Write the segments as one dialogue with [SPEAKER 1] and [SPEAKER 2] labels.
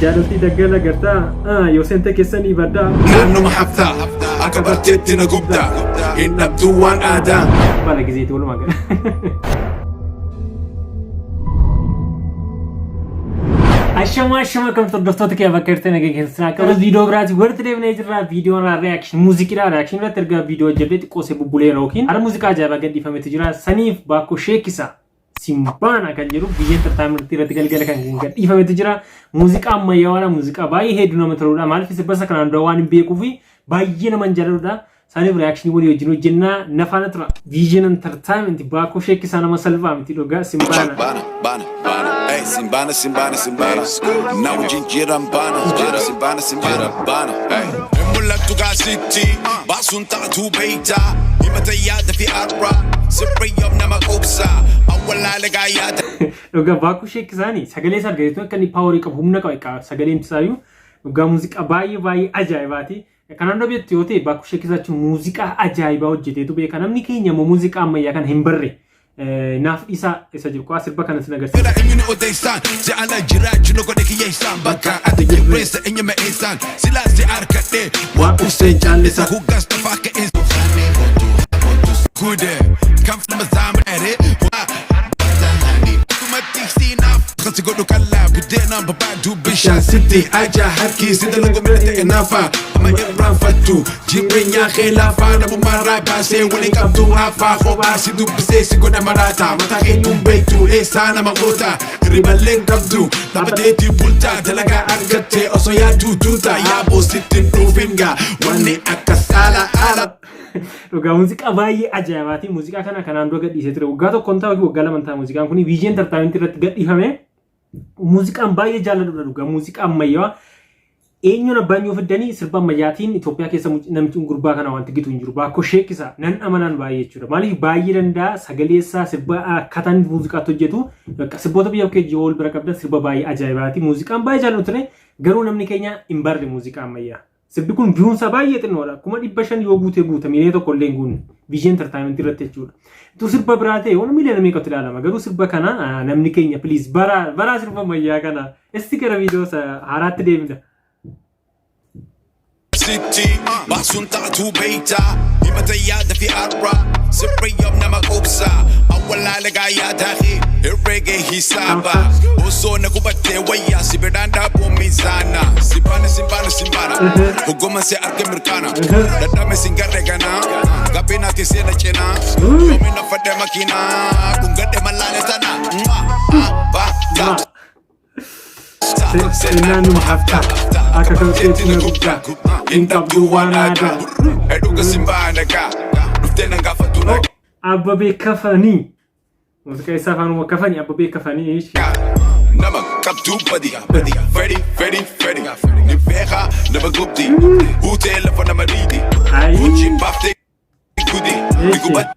[SPEAKER 1] Jaalaltii daggala gartaa yoo seente keessanii baddaa.
[SPEAKER 2] Naannuma haftaa akka barteetti na gubdaa hin dhabduu waan aadaa.
[SPEAKER 1] Bala gizeeti walumaa gala. Ashama ashama kan hordoftoota kee bakka jirtan nagaa keessan akka viidiyoo biraati walitti deebinee jirra. Viidiyoon irraa reaction muuziqiidha. Reaction irratti ergaa viidiyoo hojjedhee xiqqoo bubbuleera yookiin hara muuziqaa ajaa'ibaa gadhiifametu jira. Saniif baakko sheekisa Simbaana kan jedhu biyya entertainment irratti galgala kan gadhiifametu jira. Muuziqaa ammayyawaadha. Muuziqaa baay'ee hedduu nama toludha. Maaliif sirba isa kanaan dura waan hin beekuufi baay'ee nama hin jaalladhudha. Saniif reaction walii wajjin hojjennaa nafaana tura. Vision Entertainment baakoo sheekisaa nama salphaa miti dhugaa Simbaana.
[SPEAKER 2] Bana, bana, bana. Hey, simbana, simbana, simbana. Na wajjin jiran bana. Simbana, simbana, bana. Hey. Mul'attu gaasitti baasuun taatu beeyta. Himata yaada fi arra. Sirriyyam nama quubsa. Awwaalaala gaa yaada.
[SPEAKER 1] Dhugaa baakoo sheekisaanii sagalee isaa argateetu akka inni paaworii qabu humna qaba sagaleen isaayyuu dhugaa muuziqaa baay'ee baay'ee ajaa'ibaati. Kanaan dura beektu yoo ta'e baakoo sheekisaa jechuun muuziqaa ajaa'ibaa hojjeteetu beeka. Namni keenya immoo muuziqaa ammayyaa kana hin barre naaf dhiisaa isa jiru qo'aa sirba kana sin agarsiisa.
[SPEAKER 2] Gara eenyuun odeessaan ja'ala jiraachuu na godhe kiyyeessaan bakka ati jirreessa eenyu ma'eessaan silaa si harkadhee waan uffeen caallisa hoggaas tafaa ka'een gude kan filma zaamare tumatti siinaaf kasi godhu kallaa buddeenaan barbaadu bishaan sitti ajaa harki si dalagu mila ta'e naafa amma irraanfattu jireenyaa kee laafaa namummaarraa baasee waliin qabdu haafaa kophaa si dubbisee si godha maraata mataa keenyuun beektu eessaa nama goota riballeen qabdu dhabateetii bultaa dalagaa argattee osoo yaaduu duuta yaaboo sitti hin dhuufinga wanni akka saala haala.
[SPEAKER 1] Dhugaa muuziqaa baay'ee ajaa'ibaati. Muuziqaa kana kanaan dura gadhiisee ture. Waggaa tokkoon ta'a yookiin waggaa lama ta'a muuziqaan kun Viijii Entertaayimenti irratti gadhiifame. Muuziqaan baay'ee jaalladhudha dhugaa muuziqaa ammayyaa. Eenyuun abbaan yoo fiddanii sirba ammayyaatiin Itoophiyaa keessa namichi gurbaa kana wanti gitu hin jiru. Baakko sheekisa nan amanaan baay'ee jechuudha. Maaliif baay'ee danda'a sagaleessaa sirba akkaataan muuziqaatti hojjetu. Bakka sirboota biyya keenya wal bira qabdan sirba baay'ee ajaa'ibaati. Muuziqaan baay'ee jaalladhu ture. Garuu namni keenya hin barre muuziqaa ammayyaa. Sirbi kun viyuun isaa baay'ee xinnoodha. 500,000 yoo guutee guuta 1 miiliyoona illee hin guunne. Viijii Entertaayimenti irratti jechuudha. Utuu sirba biraa ta'e waan miiliyoona meeqatu ilaalama. Garuu sirba kana namni keenya please baraa baraa sirba ammayyaa kana. Isti gara viidiyoo isa haaraatti deemna.
[SPEAKER 2] Sitti baasuun taatu beeyta himata yaada fi arra sirriyyam nama quubsa awwaalaala gaa yaadaa kee herreega hisaaba osoo na gubattee wayyaa si biraan dhaabuun miizaana simbaana simbaana simbaana hoggoma si arge mirkaana dadhame sin garre ganaa gabbinaati seena cinaa yoomina fadhe makiinaa dhungadhe mallaale tana ba ta.
[SPEAKER 1] Seenaan numa haftaa akka kabteetti na gubdaa hin qabdu waan aadaa.
[SPEAKER 2] Dhuga simbaana gaa dhuftee nan gaafatu na
[SPEAKER 1] Abbabee Kafanii. Muuziqaa isaa afaan Kafanii Abbabee Kafanii.
[SPEAKER 2] Nama qabduu badi fedhi fedhi fedhi ni beekaa nama gubdi huutee lafa nama riidi hojii baaftee gudi ni gubatti.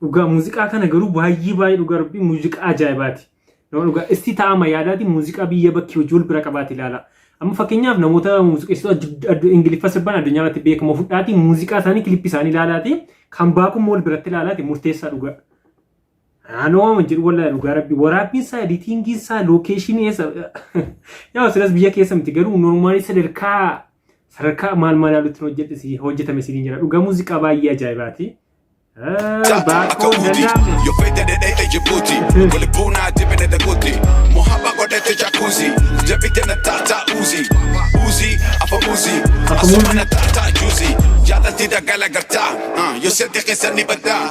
[SPEAKER 1] Dhugaa muuziqaa kana garuu baay'ee baay'ee dhugaa rabbii muuziqaa ajaa'ibaati. Nama dhugaa isti ta'ama yaadaati muuziqaa biyya bakkee hojii wal bira qabaati ilaala. Amma fakkeenyaaf namoota muuziqeessitoota Ingiliffa sirban addunyaa irratti beekamoo fudhaati muuziqaa isaanii kilippii isaanii ilaalaati kan baakummoo wal biratti ilaalaati murteessaa dhugaa. Anoo waan jedhu wallahi dhugaa rabbi waraabbiin isaa editingiin isaa lookeeshinii eessa yaa silas biyya keessa miti garuu normaalii sadarkaa sadarkaa maal maal yaalutti hojjetame isiniin jira dhugaa muuziqaa baay'ee ajaa'ibaati.
[SPEAKER 2] Akka
[SPEAKER 1] Baakoo
[SPEAKER 2] uti
[SPEAKER 1] danda'ame.
[SPEAKER 2] yoo fedhe dhedheete Jibuuti wali buunaa dibine daguuti muhabba godhete jacuzzi jabite na taataa uzi uzi afa uzi asuma na taataa juuzi jaalatti daggala gartaa yoo seente keessa ni baddaa.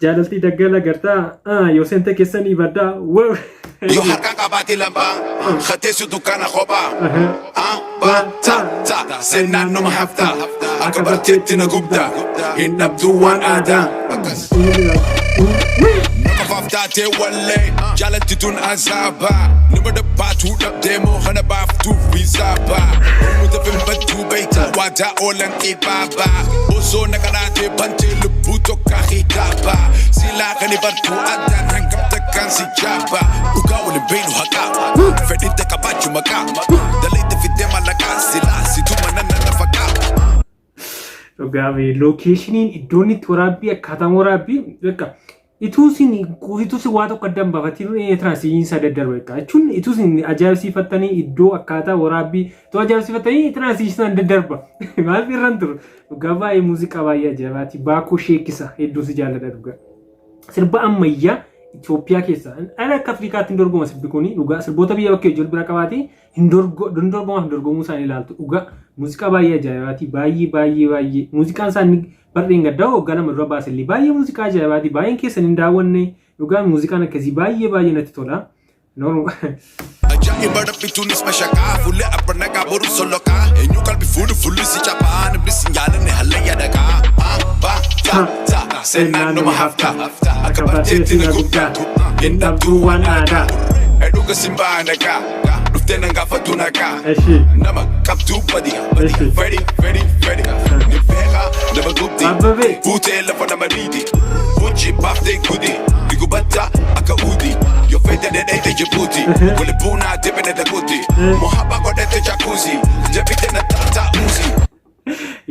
[SPEAKER 1] Jaalaltii daggala gartaa yoo seente keessa ni baddaa.
[SPEAKER 2] Yoo harka qabaate lambaa khateessu dukkaana kophaa ba ta ta seenaan numa haftaa akka barteetti na gubdaa hin dhabduu waan aadaa. Nama faaftaatee wallee jaalatti tun azaabaa nama dhabbaatuu dhabdee moo kana baaftuuf bizaabaa nuti filmattuu beeyta waadaa oolan xibaabaa osoo na qaraatee bantee lubbuu tokkaa hitaabaa silaa kan bartuu addaan hangam takkaan si jaabaa dhugaa waliin beeynu haqaa fedhinta qabaachuu maqaa dalayta fiddee mallaqaa silaa situma nanna nafaqaa.
[SPEAKER 1] Dhugaa lookeeshiniin iddoon itti waraabbii akkaataan waraabbii bakka Ituu isin waa tokko adda hin baafatiin transition isaa daddarba jechuudha. Jechuun ituu isin ajaa'ibsiifattanii iddoo akkaataa waraabbii ituu ajaa'ibsiifattanii transition isaa daddarba. Maaliif irraan turu? Dhugaa baay'ee muuziqaa baay'ee ajaa'ibaati. Baakoo Sheekkisa hedduu si jaalladha dhugaa. Sirba ammayyaa Itoophiyaa keessa ala akka Afrikaatti hin dorgoma sirbi kuni. Dhugaa sirboota biyya bakkee ijoollee bira qabaate hin dorgoma, hin dorgomuu isaanii ilaaltu. Dhugaa muuziqaa baay'ee ajaa'ibaati. Baay'ee baay'ee baay'ee muuziqaan isaanii barreen gaddaa waggaa 2 dura baasellee baay'ee muuziqaa ajaa'ibaati. Baay'een keessan hin daawwanne. Dhugaa muuziqaan akkasii baay'ee baay'ee natti tola.
[SPEAKER 2] Ajaa'iba rabbituunis mashaqaa fuullee abba nagaa boru soloqaa eenyu qalbi fuudhu fulli si caphaa namni si jaalanne hallayya dhaqaa. Ba ta ta seenaan numa hafta akka barteetti na gubdaa hin dhabduu waan aadaa. Dhuga simbaa nagaa dhuftee nan gaafatu nagaa. Nama qabduu badi fedhi fedhi fedhi ni beekaa nama gubdi.
[SPEAKER 1] Abbabee.
[SPEAKER 2] Fuutee lafa nama riidi hojii baaftee gudi ni gubatta akka uudi yoo fedhe dhedheete Jibuuti wali buunaa dibine daguuti muhabba godhete jacuzzi jabite na taataa uzi.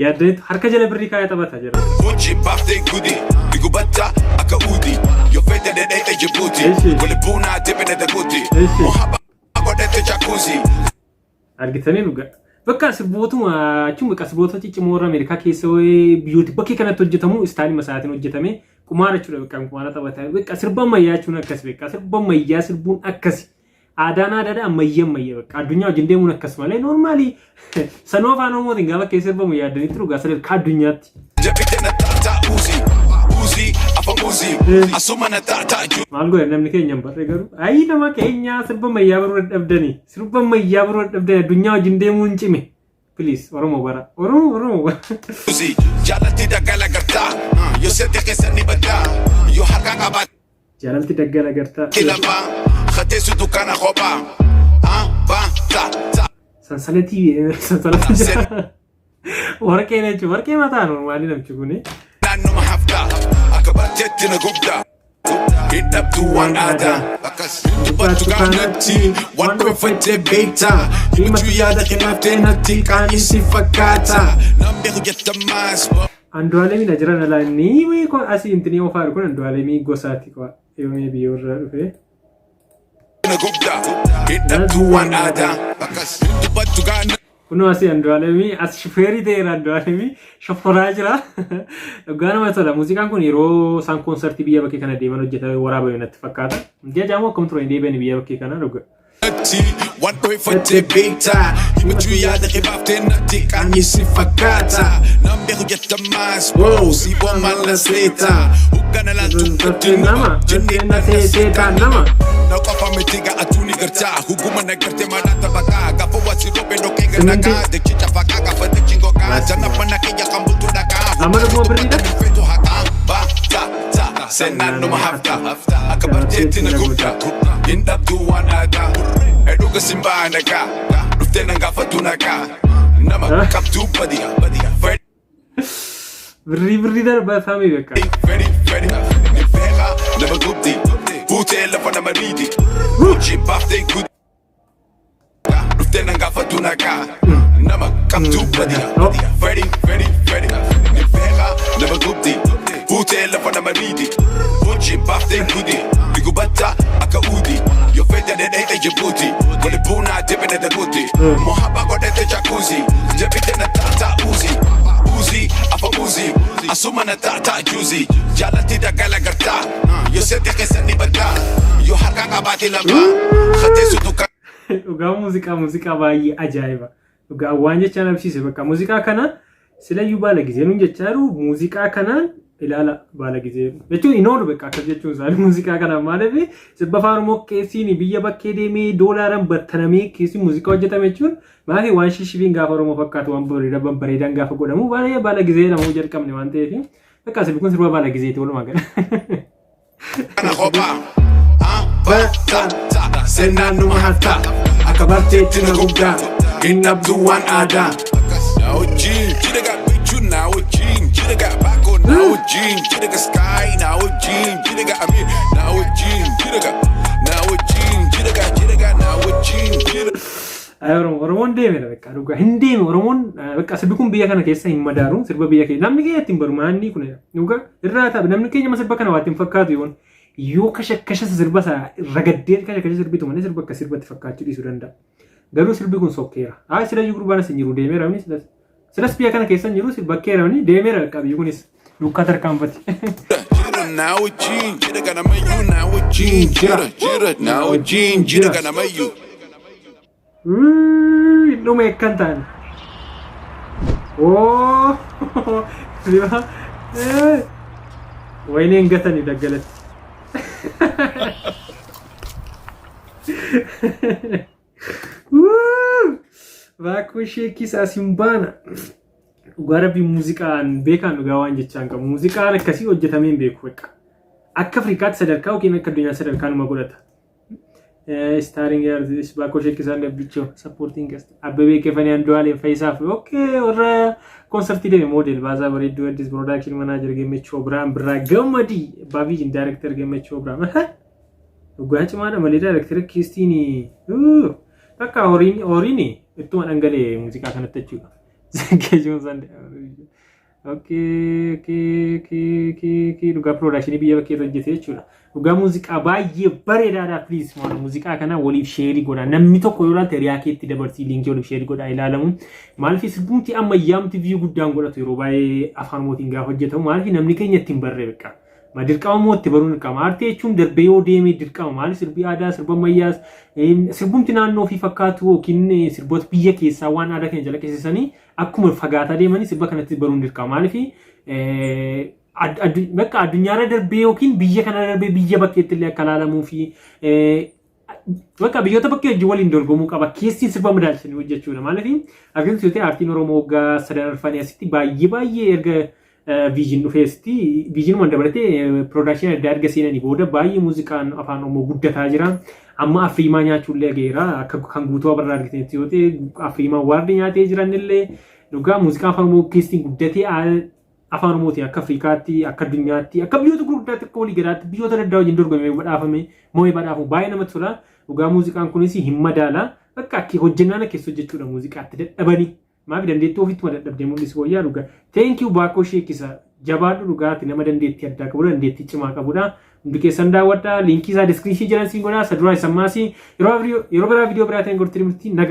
[SPEAKER 1] Yaaddeetu harka jala birrii kaayee taphata jira.
[SPEAKER 2] Hojii baaftee gudi ni gubatta akka uudi yoo fedhe dhedheete Jibuuti wali buunaa dibine daguuti muhabba godhete jacuzzi.
[SPEAKER 1] Argitanii dhugaa. Bakka sirbootuma jechuun bakka sirboota ciccimoo warra Ameerikaa keessa biyyooti bakkee kanatti hojjetamu style masaatiin hojjetame qumaara jechuudha, bakka qumaara taphataa. Bakka sirba ammayyaa jechuun akkas, bakka sirba ammayyaa sirbuun akkasi. Aadaan aadaadha, ammayyaa ammayyaa, bakka addunyaa wajjin deemuun akkas malee normal sanuu afaan Oromootiin gaafa keessa sirbamu yaaddanitti dhugaa sadarkaa addunyaatti.
[SPEAKER 2] Jabite na taataa uzi uzi afa uzi asuma na taataa ju.
[SPEAKER 1] Maal godhe namni keenya hin barre garuu? Ayi, nama keenya, sirba ammayyaa baruu dadhabdanii, sirba ammayyaa baruu dadhabdanii, addunyaa wajjin deemuun hin cime. Please, Oromoo bara. Oromoo, Oromoo bara.
[SPEAKER 2] Uzi jaalatti daggala gartaa yoo seete keessa ni baddaa yoo harka qabaate.
[SPEAKER 1] Jaalalti daggala gartaa.
[SPEAKER 2] Lama hateessu dukkaana kophaa ah ba ta ta.
[SPEAKER 1] Sansalatii sansalatii jira. Warqee jechuun warqee mataa normal namichi kuni.
[SPEAKER 2] Naannuma haftaa akka barteetti na gubdaa hin dhabduu waan aadaa. Dubbattu kaanatti waan dhuunfattee beektaa himachuu yaada kennaaftee natti qaanii si fakkaata nan beeku jettamaas.
[SPEAKER 1] Andu'aalemiidha jiran alaa inni asii intinii oofaa kun Andu'aalemii gosaati qo'a. Yoomii biyyoorraa dhufe.
[SPEAKER 2] Na gubdaa hin dhabduu waan aadaa. Dubbattu kaanatti.
[SPEAKER 1] Kunoo asii Andu'aalemii as shufeerii ta'eera, Andu'aalemii shofforaa jira. Dhugaa nama tola. Muuziqaan kun yeroo isaan koonsartii biyya bakkee kana deeman hojjetame waraabame natti fakkaata. Ji'a jaamoo akkam turan deebi'anii biyya bakkee kana dhugaa.
[SPEAKER 2] Waan dhuunfattee beektaa himachuu yaada kennaaftee natti qaanii si fakkaata nan beeku jettamaas si boomalla seeta hoggana laaltu
[SPEAKER 1] Gatti nama jennee na seetaa nama.
[SPEAKER 2] Na qofa miti ga'atuu ni gartaa huguma na garte madaa taphataa gaafa wasi robe dhoqqee gannagaa dachi cafaqaa gaafa dachi gogaa jana mana kiyya kan bultu dhagaa.
[SPEAKER 1] Amma dhuguma birriidha?
[SPEAKER 2] Feetu haqaa ba ta ta seenaan numa hafta akka barteetti na gubda hin dhabduu waan aadaa. Dhuga simbaa nagaa dhuftee nan gaafatu nagaa nama qabduu badi
[SPEAKER 1] Birrii birrii darbatame beekaa.
[SPEAKER 2] Fedhi fedhi ni beekaa nama gubdi fuutee lafa nama riidi hojii baaftee gudi dhuftee nan gaafatu nagaa nama qabduu badi fedhi fedhi fedhi ni beekaa nama gubdi fuutee lafa nama riidi hojii baaftee gudi ni gubatta akka uudi yoo fedhe dhedheete Jibuuti wali buunaa dibine daguuti muhabba godhete jacuzzi jabite na taataa uzi uzi afa uzi asuma na taataa juuzi jaalatti daggala gartaa yoo seete keessa ni baddaa yoo harka qabaate lama hateessu dukkan.
[SPEAKER 1] Dhugaa muuziqaa baay'ee ajaa'iba. Dhugaa waan jechaan absiise, bakka muuziqaa kana silayyuu baala gizee nuun jechaa jiru muuziqaa kanaan ilaala. Baala gizee jechuun hin oolu, bakka akkas jechuun isaanii muuziqaa kanaan. Maaliif sirba afaan Oromoo keessiin biyya bakkee deemee doolaaran battanamee keessi muuziqaa hojjetame jechuun maaliif waan shishifiin gaafa Oromoo fakkaatu waan bareedaa babbareedaan gaafa godhamu baay'ee baala gizee jedhamuu jalqabne waan ta'eef bakka sirbi kun sirba baala gizeeti walumaa gala.
[SPEAKER 2] Kana kophaa ba ta ta seenaan numa hafta akka barteetti na gubdaa hin dhabduu waan aadaa. Na wajjin jidhaga bichuu na wajjin jidhaga baakoo na wajjin jidhaga sky na wajjin jidhaga amir na wajjin jidhaga na wajjin jidhaga jidhaga na wajjin jidhaga.
[SPEAKER 1] Ay, Oromoo, Oromoon deemedha bakka dhugaa hin deeme Oromoon. Bakka sirbi kun biyya kana keessa hin madaalu, sirba biyya keenya namni keenya ittiin baru maanni kun dhugaa irraa ta'a. Namni keenya sirba kana waa ittiin fakkaatu yoon Yoo kashakkasha sirba isaa ragaddee kashakkasha sirbitu malee sirba akka sirbatti fakkaachuu dhiisuu danda'a. Garuu sirbi kun sokkeera. Haa, silayyuu gurbaan as hin jiru, deemeera inni silas. Silas biyya kana keessa hin jiru, bakkeera inni deemeera, biyyi kunis duukaa tarkaanfate.
[SPEAKER 2] Jira naa wajjin jira ganamayyuu, naa wajjin jira, jira naa wajjin jira ganamayyuu.
[SPEAKER 1] Dhume akkan ta'an. Oo! Wayineen gatani daggalatti. Baakuu sheekis as hin baana. Dhugaa rabbii muuziqaan beekaan dhugaa waan jechaan qabu. Muuziqaan akkasii hojjetamee hin beeku bakka. Akka Afrikaatti sadarkaa yookiin akka addunyaa sadarkaa numa godhata. Starring artist Baakoo Sheekisaan Dabbichoo, supporting cast Abbabee Kefanii, Andu'aalee Fayisaa fi okay, warra koonsartii deeme, model Baasaa Bareedduu Addis, production manager Gammachuu Biraan, Birraa Gammadii, Baaviijin, director Gammachuu Biraan. Dhugaa cimaadha malee director Kiristiin bakka horiin horiin ittuma dhangalee muuziqaa kanatti jechuudha. Geejibuun sande. Okay, dhugaa production biyya bakkee hojjete jechuudha. Dhugaa muuziqaa baay'ee bareedaadha. Please, maal, muuziqaa kana waliif share godha. Namni tokko yoo ilaalte hiriyaa keetti dabarsii, link waliif share godha ilaalamu. Maaliif sirbumti ammayyaamti view guddaan godhatu yeroo baay'ee afaan mootiin gaafa hojjetamu, maaliif namni keenya ittiin barree beekaa. Ma dirqama moo itti baruun dirqama. Aartii jechuun darbee yoo deeme dirqama. Maaliif sirbi aadaa, sirba ammayyaas, sirbumti naannoo ofii fakkaatu yookiin sirboota biyya keessaa waan aadaa keenya calaqqisiisanii akkuma fagaataa deemanii sirba kanatti baruun dirqama. Maaliif bakka addunyaarra darbee yookiin biyya kana darbee biyya bakkeetti illee akka ilaalamuu fi bakka biyyoota bakkee wajjin waliin dorgomuu qaba. Keessi sirba madaalchisanii hojjechuudha. Maaliif arginu yoo ta'e aartiin Oromoo waggaa sadan arfanii asitti baay'ee baay'ee erga Vision dhufeesti, Visionuma dabalatee production adda erga seenanii booda baay'ee muuziqaan afaan Oromoo guddataa jira. Amma Afriimaa nyaachuullee gaheera. Akka kan guutuu abarraa argitanitti yoo ta'e Afriimaa waardi nyaatee jiran illee dhugaa muuziqaan afaan Oromoo keessatti guddatee afaan Oromootiin akka Afrikaatti, akka addunyaatti, akka biyyoota gurguddaatti, akka walii galaatti biyyoota adda addaa wajjin dorgomee badhaafame, moo'ee badhaafamu baay'ee namatti tola. Dhugaa muuziqaan kunis hin madaala. Bakka akka hojjennaan keessa hojjechuudha muuziqaatti dadhabanii. Maaf dandeettii ofiittuma dadhabdee mul'isu wayyaa dhugaa. Thank you, Baakoo Sheekisa. Jabaadhu, dhugaati nama dandeettii addaa qabudha, dandeettii cimaa qabudha. Hundi keessan daawwadhaa, link isaa description jiran siin godhaa, isa duraa isa ammaas yeroo biraa viidiyoo biraa ta'een gortii nagaa.